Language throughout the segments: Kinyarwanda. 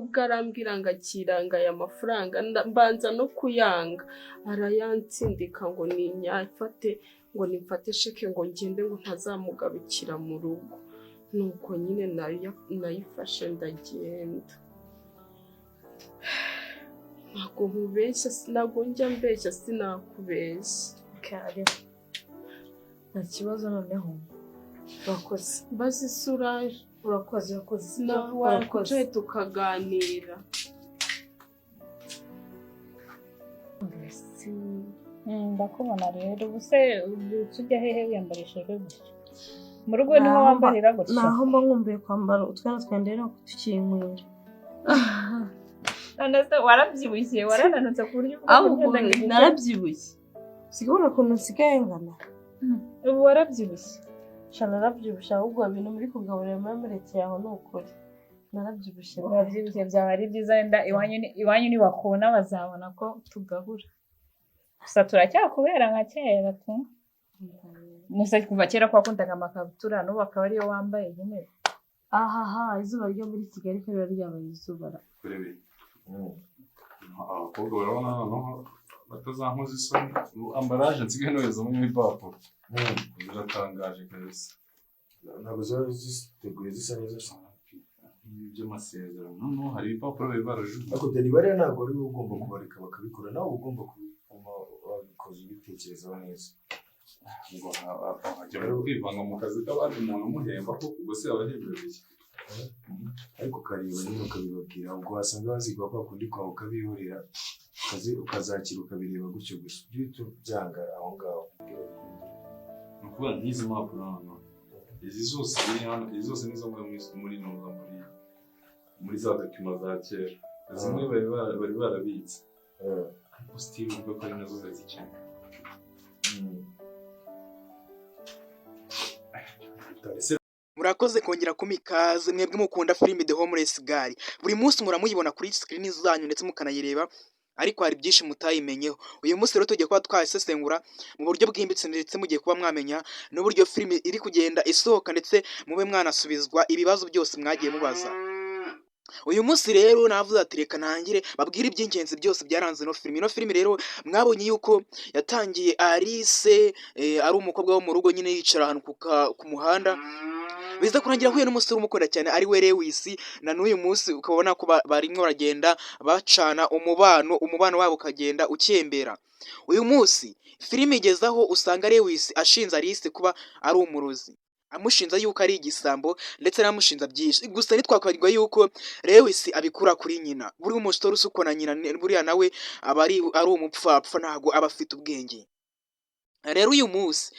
Ubwo arambwira ngo akiranga aya mafaranga, mbanza no kuyanga, arayansindika ngo ninyafate, ngo nimfate sheke ngo ngende, ngo ntazamugarukira mu rugo. Nuko nyine nayifashe ndagenda. Ntabwo nkubeshya, ntabwo njya mbeshya, sinakubeshya. Kare, nta kibazo. Noneho urakoze. Mbaze isura. Urakoze, urakoze. Urakoze. Wakwicaye tukaganira. Ndakubona rero. Ubu se ubyutse ujya hehe wiyambarishijwe gutya? Mu rugo niho wambarira gutya? Naho mba nkumbuye kwambara utwenda twende rero tukinkwira. None se warabyibushye, warananutse ku buryo uvuga Ahubwo ngo imyenda ngo narabyibushye, usigaye ubona ukuntu nsigaye ngana. Ubu warabyibushye? Sha, narabyibushye. Ahubwo ibintu muri kugaburira muri murekeye aho, ni ukuri narabyibushye pe. Urabyibushye, byaba ari byiza. Wenda iwanyu nibakubona bazabona ko tugabura. Gusa turacyakubera nka kera tu. Gusa kuva kera ko wakundaga amakabutura, n'ubu akaba ariyo wambaye nyine. Ahaha, izuba ryo muri Kigali ko riba ryabaye izuba ra! Kurebe abakobwa, barabona noneho batazankoza isoni. Ubu emballage nsigaye noherezamo ibipapuro biratangaje kabisa. Ntabwo ziba ziteguye zisa neza se? Ibi by'amasezerano, noneho hari ibipapuro bari barajugunye. Ariko Dani, bariya ntabwo ari wowe ugomba kubareka bakabikora, nawe uba ugomba kuguma wabikoze ubitekerezaho neza. Ngo hajya kwivanga mu kazi k'abandi, umuntu umuhemba ko ubwo se yaba ahembewe iki? Ariko ukareba nyine ukabibabwira, ubwo wasanga bazigwa kwa kundi kwawe ukabihorera, ukazakira ukabireba gutyo gusa, ujye uhita ubyanga aho ngaho. Ni ukuvuga nk'izi mpapuro noneho, izi zose ziri hano, izi zose nizo muri nuza muri za document za kera, zimwe bari barabitse, ariko still uvuga ko ari nazo zari zikenewe. Ese Murakoze kongera kumpa ikaze, mwebwe mukunda filime The Homeless Girl. Buri munsi muramuyibona kuri screen zanyu ndetse mukanayireba, ariko hari byinshi mutayimenyeho. Uyu munsi rero tugiye kuba twasesengura mu buryo bwimbitse, ndetse mugiye kuba mwamenya n'uburyo filime iri kugenda isohoka, ndetse mube mwanasubizwa ibibazo byose mwagiye mubaza. Uyu munsi rero navuze ati reka ntangire babwire iby'ingenzi byose byaranze ino filime. Ino filime rero mwabonye yuko yatangiye Alice ari umukobwa wo mu rugo nyine, yicara ahantu ku muhanda, biza kurangira ahuye n'umusore umukunda cyane, ari we Lewis. Na n'uyu munsi ukabona ko barimo baragenda bacana umubano, umubano wabo ukagenda ukembera. Uyu munsi filime igeze aho usanga Lewis ashinja Alice kuba ari umurozi, amushinja yuko ari igisambo, ndetse anamushinja byinshi. Gusa ntitwakwibagirwa yuko Lewis abikura kuri nyina. Buriya umusore usukwa na nyina, buriya nawe aba ari umupfapfa, ntabwo aba afite ubwenge. Rero uyu munsi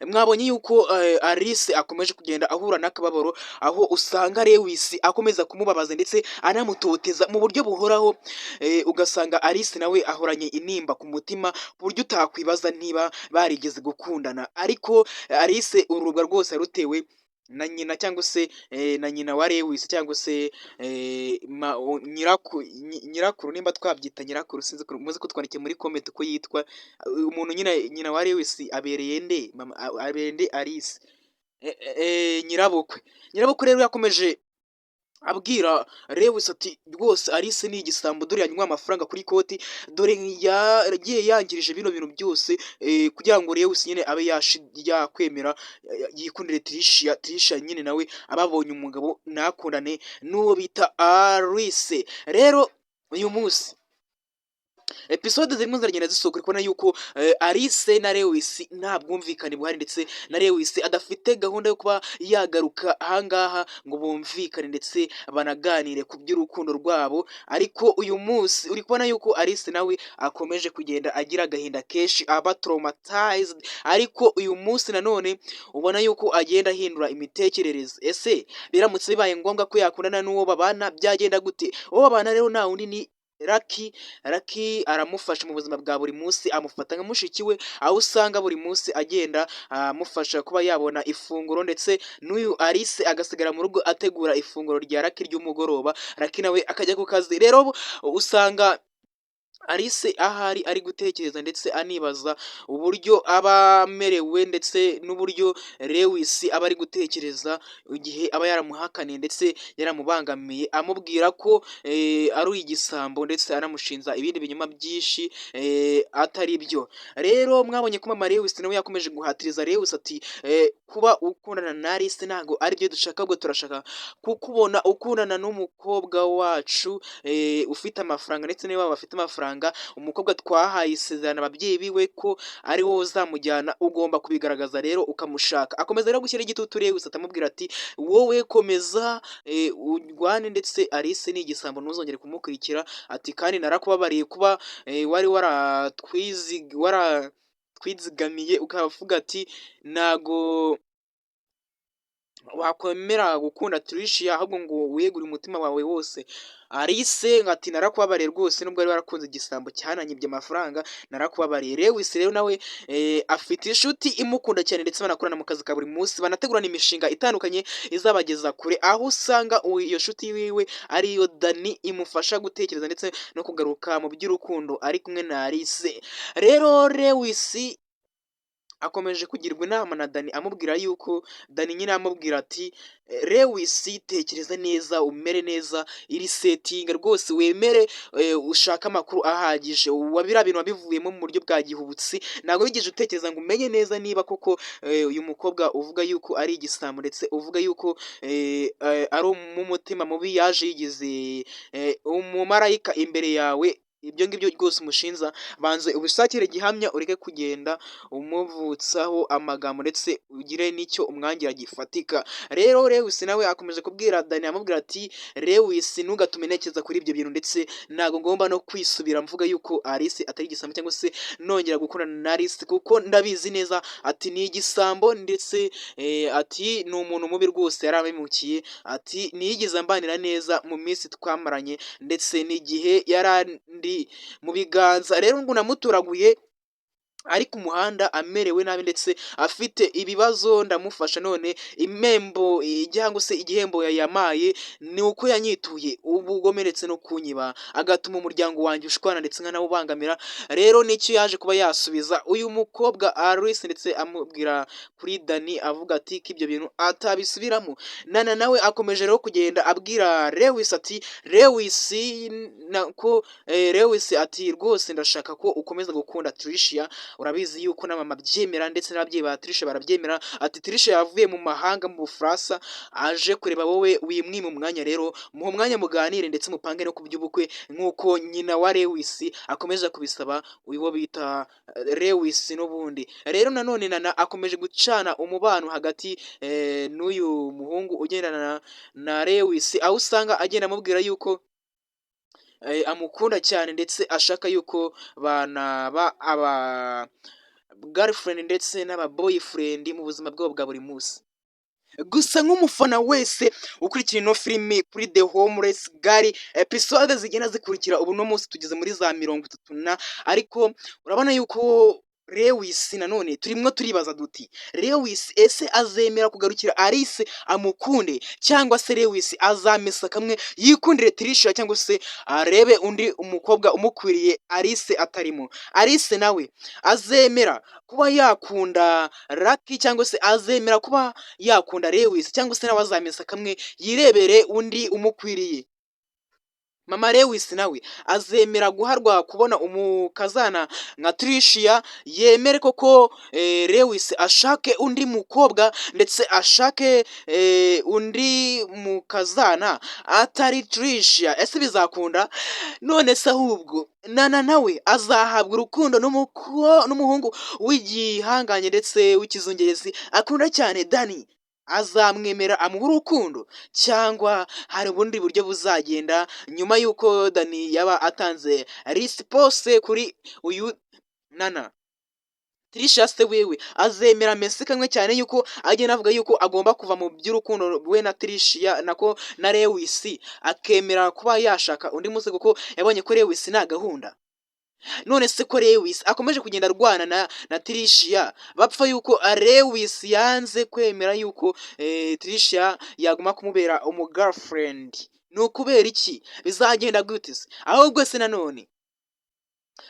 mwabonye yuko Alice akomeje kugenda ahura n'akababaro, aho usanga Lewis akomeza kumubabaza ndetse anamutoteza mu buryo buhoraho, ugasanga Alice nawe ahoranye intimba ku mutima, ku buryo utakwibaza niba barigeze gukundana. Ariko Alice urubwa rwose yarutewe na nyina, cyangwa se na nyina wa Lewis, cyangwa se nyirakuru, nimba twabyita nyirakuru, sinzi, muze kutwandikira muri comment uko yitwa. Umuntu nyine, nyina wa Lewis abereye nde? Mama abereye nde Alice? Nyirabukwe. Nyirabukwe rero yakomeje abwira Lewis ati rwose Alice ni igisambo, dore yanywa amafaranga kuri koti, dore yagiye yangirije bino bintu byose, kugira ngo Lewis nyine abe yakwemera yikundire Tricia. Tricia nyine nawe ababonye umugabo ntakundane n'uwo bita Alice. Rero uyu munsi episode zirimo ziragenda zisohoka, uri kubona yuko Alice na Lewis nta bwumvikane buhari, ndetse na Lewis adafite gahunda yo kuba yagaruka ahangaha ngo bumvikane ndetse banaganire ku by'urukundo rwabo. Ariko uyu munsi uri kubona yuko Alice nawe akomeje kugenda agira agahinda kenshi, aba traumatized. Ariko uyu munsi nanone ubona yuko agenda ahindura imitekerereze. Ese biramutse bibaye ngombwa ko yakundana n'uwo babana, byagenda gute? Uwo babana rero nta wundi ni Lucky. Lucky aramufasha mu buzima bwa buri munsi, amufata nka mushiki we, aho usanga buri munsi agenda amufasha kuba yabona ifunguro, ndetse n'uyu Alice agasigara mu rugo ategura ifunguro rya Lucky ry'umugoroba, Lucky nawe akajya ku kazi. Rero usanga Alice ahari ari gutekereza ndetse anibaza uburyo aba amerewe ndetse n'uburyo Lewis aba ari gutekereza igihe aba yaramuhakaniye ndetse yaramubangamiye, amubwira ko ari igisambo ndetse anamushinja ibindi binyoma byinshi atari byo. Rero mwabonye ko mama Lewis nawe yakomeje guhatiriza Lewis ati: "Kuba ukundana na Alice ntabwo aribyo dushaka, ahubwo turashaka kukubona ukundana n'umukobwa wacu ufite amafaranga, ndetse niba bafite amafaranga, umukobwa twahaye isezerano ababyeyi biwe ko ari wowe uzamujyana, ugomba kubigaragaza rero ukamushaka." Akomeza rero gushyira igitutu Lewis, atamubwira ati: "Wowe komeza urwane, ndetse Alice ni igisambo, ntuzongere kumukurikira." Ati: "Kandi narakubabariye kuba wari waratwizigamiye, ukavuga ati ntago wakwemera gukunda Tricia, ahubwo ngo wiyegurire umutima wawe wose Alice." Ngo ati: "Narakubabariye rwose, nubwo wari warakunze igisambo cyananyibye amafaranga, narakubabariye." Lewis rero nawe afite inshuti imukunda cyane, ndetse banakorana mu kazi ka buri munsi, banategurana imishinga itandukanye izabageza kure, aho usanga iyo nshuti yiwe ariyo Dani, imufasha gutekereza ndetse no kugaruka mu by'urukundo ari kumwe na Alice. Rero Lewis akomeje kugirwa inama na Dani, amubwira yuko Dani nyine amubwira ati: "Lewis, tekereza neza, umere neza, iri setinga rwose, wemere ushake amakuru ahagije. Wa biriya bintu wabivuyemo mu buryo bwa gihubutsi, ntabwo wigeze utekereza ngo umenye neza niba koko uyu mukobwa uvuga yuko ari igisambo, ndetse uvuga yuko ari umutima mubi, yaje yigize umumarayika imbere yawe. Ibyo ngibyo rwose umushinja, banze ubishakire gihamya, ureke kugenda umuvutsaho amagambo, ndetse ugire n'icyo umwangira gifatika." Rero Lewis nawe akomeje kubwira Dani, amubwira ati: "Lewis, ntugatume ntekereza kuri ibyo bintu, ndetse ntabwo ngomba no kwisubira mvuga yuko Alice atari igisambo, cyangwa se nongera gukundana na Alice, kuko ndabizi neza." Ati: "Ni igisambo, ndetse ati ni umuntu mubi rwose, yaramemukiye." Ati: "Ntiyigeze ambanira neza mu minsi twamaranye, ndetse n'igihe yari andi mu biganza. Rero ngo namutoraguye ari ku muhanda amerewe nabi ndetse afite ibibazo, ndamufasha. None impembo cyangwa se igihembo yampaye ni uko yanyituye ubugome ndetse no kunyiba, agatuma umuryango wanjye ushwana ndetse nkanawubangamira." Rero nicyo yaje kuba yasubiza uyu mukobwa Alice, ndetse amubwira kuri Dani, avuga ati ko ibyo bintu atabisubiramo. Nana nawe akomeje rero kugenda abwira Lewis ati: "Lewis, ko Lewis," ati, "rwose ndashaka ko ukomeza gukunda Tricia. Urabizi yuko na mama abyemera, ndetse n'ababyeyi ba Tricia barabyemera." Ati: "Tricia yavuye mu mahanga, mu Bufaransa, aje kureba wowe, wimwima umwanya. Rero muhe umwanya muganire, ndetse mupange no ku by'ubukwe," nk'uko nyina wa Lewis akomeza kubisaba uwo bita Lewis n'ubundi. Rero nanone Nana akomeje gucana umubano hagati n'uyu muhungu ugendana na Lewis, aho usanga agenda amubwira yuko amukunda cyane, ndetse ashaka yuko banaba aba girlfriend ndetse n'aba boyfriend mu buzima bwabo bwa buri munsi. Gusa nk'umufana wese ukurikira ino filimi kuri The Homeless Girl, episode zigenda zikurikira, ubu no munsi tugeze muri za 30 na, ariko urabona yuko Lewis nanone turimo turibaza duti: "Lewis ese azemera kugarukira Alice amukunde, cyangwa se Lewis azamesa kamwe yikundire Tricia, cyangwa se arebe undi umukobwa umukwiriye Alice atarimo? Alice nawe azemera kuba yakunda Lucky, cyangwa se azemera kuba yakunda Lewis, cyangwa se nawe azamesa kamwe yirebere undi umukwiriye? Mama Lewis nawe azemera guharwa kubona umukazana nka Tricia, yemere koko Lewis ashake undi mukobwa, ndetse ashake undi mukazana atari Tricia? Ese bizakunda? None se ahubwo Nana nawe azahabwa urukundo n'umuhungu w'igihanganye ndetse w'ikizungerezi akunda cyane, Dani? Azamwemera amuhe urukundo, cyangwa hari ubundi buryo buzagenda nyuma y'uko Dani yaba atanze response kuri uyu Nana? Tricia se wewe azemera mesi kamwe, cyane yuko agenda avuga yuko agomba kuva mu by'urukundo we na Tricia, nako na Lewis, akemera kuba yashaka undi munsi, kuko yabonye ko Lewis nta gahunda? None se ko Lewis akomeje kugenda arwana na Tricia, bapfa yuko Lewis yanze kwemera yuko Tricia yaguma kumubera umu girlfriend, ni ukubera iki? Bizagenda gute se? Ahubwo se nanone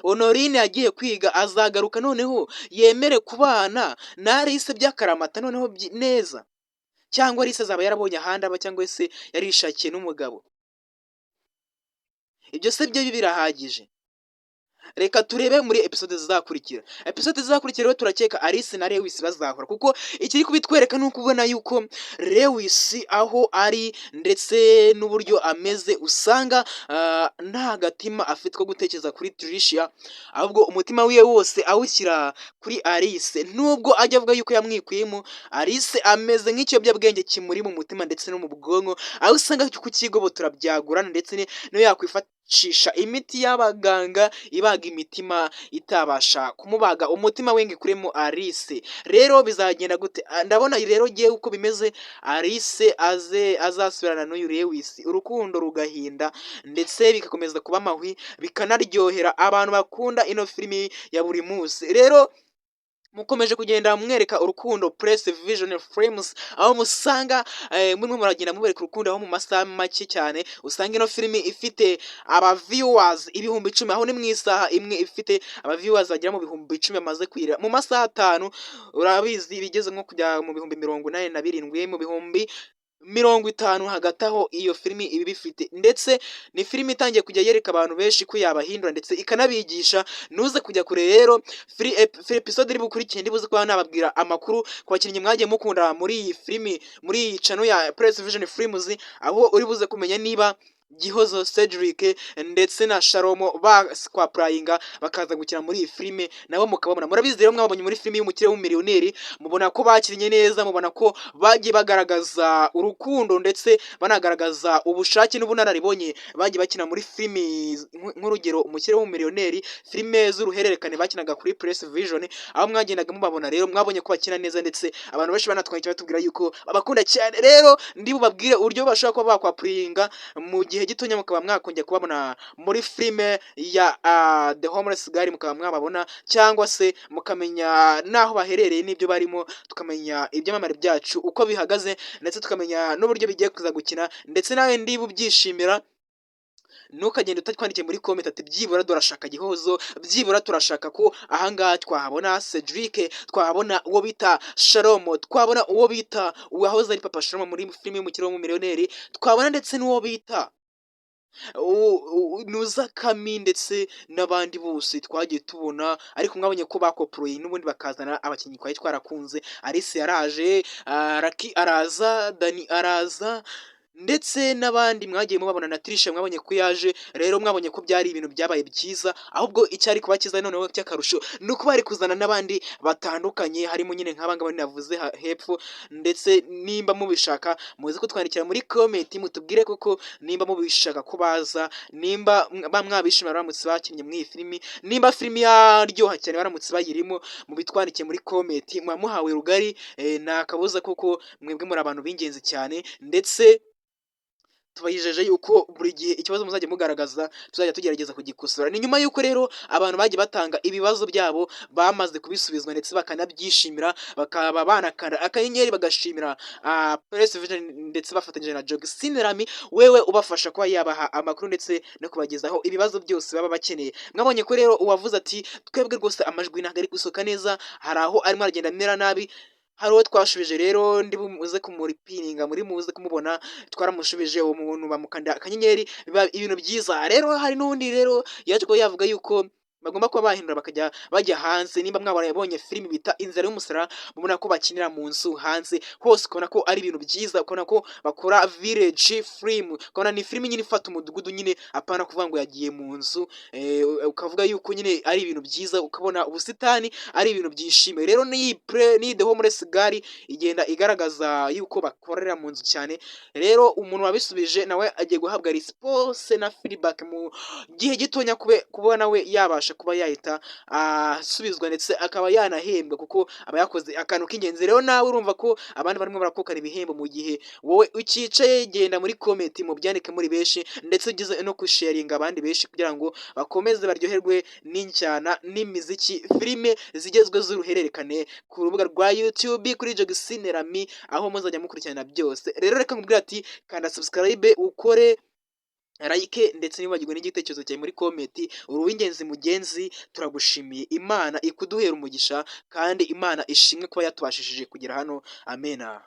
Honorine yagiye kwiga, azagaruka noneho yemere kubana na Alice by'akaramata noneho neza, cyangwa Alice azaba yarabonye ahandi aba, cyangwa se yarishakiye n'umugabo? Ibyo se byo birahagije? Reka turebe muri episode zizakurikira. Episode zizakurikira rero, turakeka Alice na Lewis bazahura, kuko ikiri kubitwereka ni uko ubona yuko Lewis aho ari ndetse n'uburyo ameze, usanga nta gatima afite ko gutekereza kuri Tricia, ahubwo umutima wiwe wose awushyira kuri Alice. Nubwo ajya avuga yuko yamwikuyemo, Alice ameze nk'ikiyobyabwenge kimuri mu mutima ndetse no mu bwonko, aho usanga kukigobotora byagorana, ndetse niyo yakwifashisha imiti y'abaganga ibaga imitima itabasha kumubaga umutima we ngo ikuremo Alice. Rero bizagenda gute? Ndabona rero ngewe uko bimeze, Alice aze azasubirana n'uyu Lewis, urukundo rugahinda ndetse bigakomeza kuba amahwi, bikanaryohera abantu bakunda ino filimi ya buri munsi. Rero mukomeje kugenda mwereka urukundo Press Vision Films, aho musanga murimo muragenda mubereka urukundo, aho mu masaha make cyane usanga ino filimi ifite aba viewers 10,000, aho ni mu isaha imwe ifite aba viewers bagera mu 10,000 bamaze kuyireba. Mu masaha 5, urabizi, bigeze nko kujya mu 87,000, mu 50,000 hagati aho iyo filimi iba ibifite. Ndetse ni filimi itangiye kujya yereka abantu benshi ko yabahindura ndetse ikanabigisha. Ntuze kujya kure rero, free episode iri bukurikiye ndibuze kuba nababwira amakuru ku bakinnyi mwagiye mukunda muri iyi filimi, muri iyi channel ya Press Vision Films, aho uri buze kumenya niba Gihozo Cedric ndetse na Shalomo bakwapplyinga bakaza gukina muri iyi filime, nabo mukababona. Murabizi rero, mwabonye muri filime y'Umukire w'Umumiliyoneri, mubona ko bakinnye neza, mubona ko bagiye bagaragaza urukundo ndetse banagaragaza ubushake n'ubunararibonye bagiye bakina muri filimi, nk'urugero Umukire w'Umumiliyoneri, filime z'uruhererekane bakinaga kuri Press Vision, aho mwagendaga mubabona. Rero mwabonye ko bakina neza, ndetse abantu benshi banatwandikiye batubwira yuko babakunda cyane. Rero ndi bubabwire uburyo bashobora kuba bakwapplyinga mu gihe gitonya, mukaba mwakongera kubabona muri filime ya The Homeless Girl, mukaba mwababona cyangwa se mukamenya n'aho baherereye n'ibyo barimo, tukamenya ibyamamare byacu uko bihagaze, ndetse tukamenya n'uburyo bigiye kuza gukina. Ndetse nawe ndiba ubyishimira, ntukagende utatwandikiye muri comment ati: "Byibura turashaka Gihozo, byibura turashaka ko ahangaha twahabona Cedric, twahabona uwo bita Shalomo, twabona uwo bita uwahoze ari papa Shalomo muri filime y'Umukire w'Umumiliyoneri, twabona ndetse n'uwo bita Nuzakami ndetse n'abandi bose twagiye tubona." Ariko mwabonye ko bakoporoye n'ubundi bakazana abakinnyi twari twarakunze. Alice yaraje, Lucky araza, Dani araza, ndetse n'abandi mwagiye mubabona, na Trisha mwabonye ko yaje. Rero mwabonye ko byari ibintu byabaye byiza, ahubwo icyari kuba cyiza noneho cy'akarusho ni uko bari kuzana n'abandi batandukanye, harimo nyine nk'aba ngaba navuze hepfo. Ndetse nimba mubishaka, muze kutwandikira muri comment mutubwire koko nimba mubishaka ko baza, nimba mwabishimira baramutse bakinnye muri iyi filimi, nimba filimi yaryoha cyane baramutse bayirimo. Mubitwandikiye muri comment, muba muhawe rugari, nta kabuza, kuko mwebwe muri abantu b'ingenzi cyane, ndetse tubayijeje yuko buri gihe ikibazo muzajya mugaragaza tuzajya tugerageza kugikosora. Ni nyuma y'uko rero abantu bagiye batanga ibibazo byabo bamaze kubisubizwa ndetse bakanabyishimira, bakaba banakanda akanyenyeri bagashimira Press Vision ndetse bafatanyije na Jogsin Rami, wewe ubafasha kuba yabaha amakuru ndetse no kubagezaho ibibazo byose baba bakeneye. Mwabonye ko rero uwavuze ati: "Twebwe rwose amajwi ntabwo ari gusohoka neza, hari aho arimo aragenda amera nabi," hari uwo twashubije. Rero ndi buze kumuripininga, muri muze kumubona, twaramushubije uwo muntu, bamukanda akanyenyeri, biba ibintu byiza. Rero hari n'undi rero yaje kuba yavuga yuko bagomba kuba bahindura bakajya bajya hanze. Nimba mwabonye filimi bita Inzira y'Umusaraba, mubona ko bakinira mu nzu, hanze hose, ukabona ko ari ibintu byiza, ukabona ko bakora village film, ukabona ni filimi nyine ifata umudugudu nyine, apana kuvuga ngo yagiye mu nzu, ukavuga yuko nyine ari ibintu byiza, ukabona ubusitani ari ibintu byishimiwe. Rero n'iyi pre n'iyi The Homeless Girl igenda igaragaza yuko bakorera mu nzu cyane. Rero umuntu wabisubije nawe agiye guhabwa response na feedback mu gihe gitonya, kube kuba nawe yabasha kuba yahita asubizwa ndetse akaba yanahembwa, kuko aba yakoze akantu k'ingenzi. Rero nawe urumva ko abandi barimo barakukana ibihembo mu gihe wowe ucyicaye. Genda muri comment mubyandike muri benshi, ndetse ugeze no kusharinga abandi benshi kugira ngo bakomeze baryoherwe n'injyana n'imiziki, filime zigezweho z'uruhererekane ku rubuga rwa YouTube kuri Jogsin Rami, aho muzajya mukurikirana byose. Rero reka nkubwire ati: kanda subscribe, ukore Like ndetse ntiwibagirwe n'igitekerezo cyawe muri comment. Uri uw'ingenzi mugenzi, turagushimiye. Imana ikuduhera umugisha kandi Imana ishimwe kuba yatubashishije kugera hano. Amena.